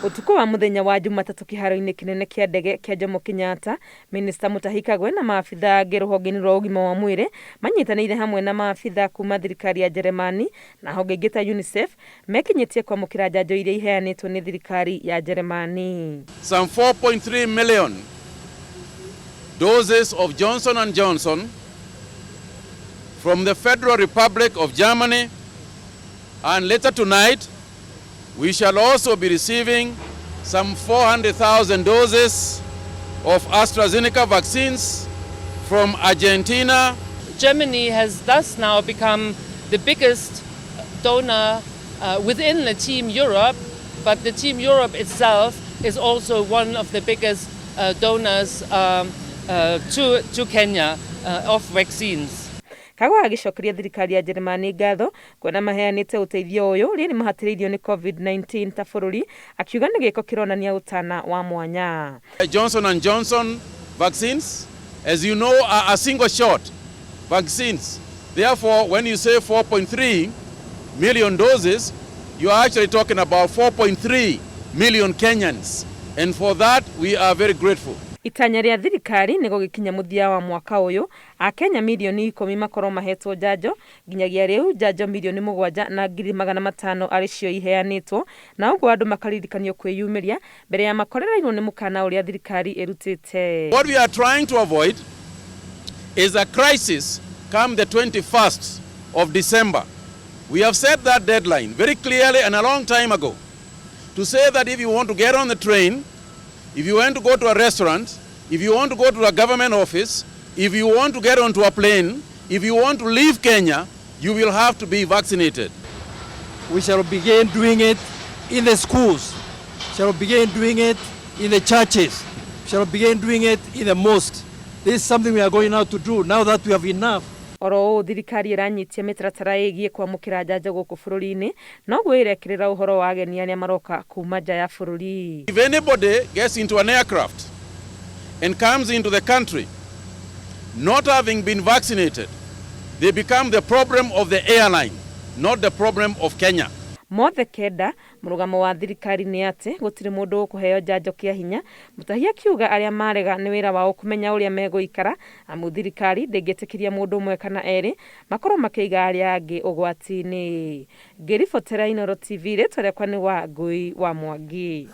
Ũtukũ wa mũthenya wa Jumatatũ kĩharo-inĩ kĩnene kĩa ndege kĩa Jomo Kenyatta, Minista Mutahi Kagwe na maabitha angĩ rũhonge-inĩ rwa ũgima wa mwĩrĩ manyitanĩire hamwe na maabitha kuma thirikari ya Njeremani na honge ingĩ ta UNICEF mekinyĩtie kwamũkĩra njanjo iria iheanĩtwo nĩ thirikari ya Njeremani. Some 4.3 million doses of Johnson and Johnson from the Federal Republic of Germany, and later tonight we shall also be receiving some 400,000 doses of AstraZeneca vaccines from Argentina. Germany has thus now become the biggest donor within the Team Europe, but the Team Europe itself is also one of the biggest donors to Kenya of vaccines. Kagwe agĩcokeria thirikari ya Njeremani ngatho kuona maheanĩte ũteithio ũyũ rĩrĩ mahatĩrĩirio nĩ COVID-19 ta bũrũri, akiuga nĩ gĩko kĩronania ũtana wa mwanya. Johnson and Johnson vaccines, as you know, are a single shot vaccines. Therefore, when you say 4.3 million doses, you are actually talking about 4.3 million Kenyans. And for that, we are very grateful. Itanya rĩa thirikari nĩ gũgĩkinya mũthia wa mwaka ũyũ akenya mirioni 10 makorwo mahetwo njanjo. Nginyagia rĩu njanjo 7,500,000 arĩ cio iheanĩtwo, na ũguo andũ makaririkanio kwĩyumĩria mbere ya makorereirwo nĩ mũkana ũrĩa thirikari ĩrutĩte. What we are trying to avoid is a crisis come the 21st of December. We have set that deadline very clearly and a long time ago to say that if you want to get on the train, if you want to go to a restaurant, if you want to go to a government office, if you want to get onto a plane, if you want to leave Kenya, you will have to be vaccinated. We shall begin doing it in the schools, shall begin doing it in the churches, shall begin doing it in the mosques. This is something we are going out to do now that we have enough. Oro ũũ thirikari ĩranyitia mĩtaratara ĩgiĩ kwamũkĩra njanjo gũkũ bũrũri-inĩ, noguo ĩrekĩrĩra ũhoro wa ageni arĩa maroka kuma nja ya bũrũri. If anybody gets into an aircraft and comes into the country not having been vaccinated, they become the problem of the airline, not the problem of Kenya. Mothe kenda mũrũgamo wa thirikari nĩ atĩ gũtirĩ mũndũ ũkũheo njanjo kĩa hinya. Mutahi akiuga arĩa marega nĩ wĩra wao kũmenya ũrĩa megũikara, amu thirikari ndĩngĩtĩkĩria mũndũ ũmwe kana erĩ makorwo makĩiga arĩa angĩ ũgwati-inĩ. Ngĩribotera Inooro TV, rĩtwa rĩakwa nĩ Wangui wa Mwangi.